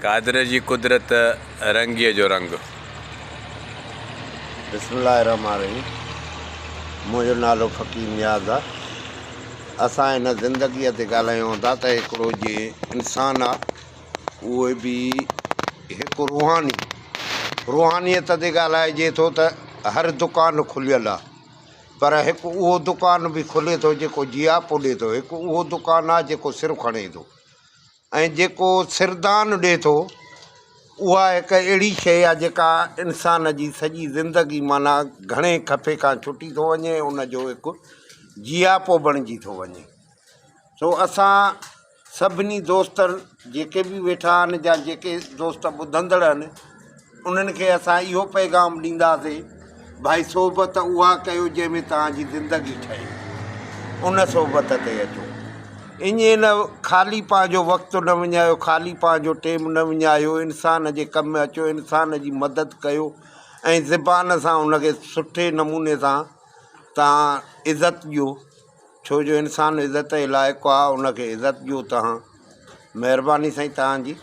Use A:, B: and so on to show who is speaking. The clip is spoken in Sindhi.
A: قادر جي قدرت رنگيء جو رنگ.
B: بسم الله الرحمٰن الرحيم منهنجو نالو فقير نياز آ اسان هن زندگيء تي ڳالهايون ٿا ته هڪڙو جي انسان آ اهو به هڪ روحاني روحانيت تي ڳالهائجي ٿو ته هر دڪان کليل آ پر هڪ اهو دڪان به کلي ٿو جيڪو جياپو ڏي ٿو هڪ اهو دڪان آ جيڪو سر کڻي ٿو ۽ جيڪو سردان ڏي ٿو اها هڪ اهڙي شيء آهي جيڪا انسان جي سڄي زندگي معنيٰ گهڻي خفي کان ڇٽي ٿو وڃي ان جو هڪ جياپو بڻجي ٿو وڃي سو اسان سڀني دوستن جيڪي به ويٺا آهن يا جيڪي دوست ٻڌندڙ آهن انهن کي اسان اهو پيغام ڏينداسين ڀائي صحبت اها ڪيو جنهن ۾ توهان جي زندگي ٺهي ان صحبت تي اچو ائين نه خالي پنهنجو وقت نه وڃايو خالي پنهنجو ٽيم نه وڃايو انسان جي ڪم ۾ اچو انسان جي مدد ڪيو ۽ زبان سان ان کي سٺي نموني سان توهان عزت ڏيو ڇو جو انسان عزت جي لائق آهي ان کي عزت ڏيو توهان مهرباني سائين توهان جي.